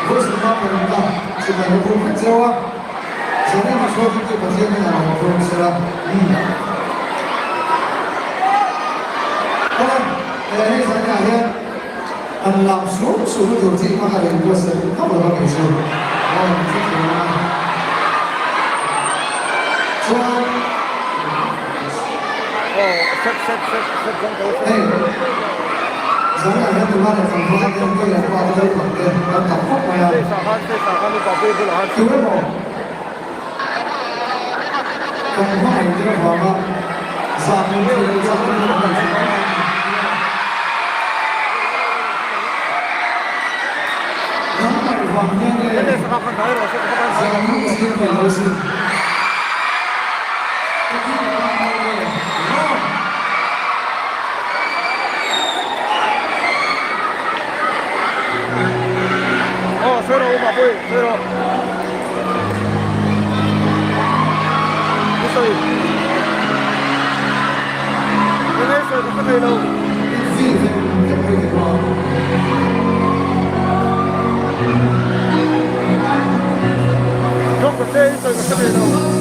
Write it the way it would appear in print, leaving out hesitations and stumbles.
Vawi sawmna paruk a chibai ka buk vek cheu a, Zanin a hruaitu te Pathian hian a lo awm sela. Awle, hei zaninah hian an lam suh suh na tur chi hmang a rawn buatsaih hauh lo a kei chu. Aw, min hrethiam a. Chuan. Hei, zaninah hian nula leh tlangval te, nu leh pa te, naupang te kan tam khawp mai a. Tu emaw kan hmangaih te avanga zan min thil zan min thil kan nei thin a. Nangmah vang hian e zan min thil thei lo sin. Ka thi ka tan dawn e. Rawh! Aw sawi rawh u Mapui, sawi rawh. I sawi. Enge i sawi ka hre thei lo. Drop ta che i sawi ka hre thei lo.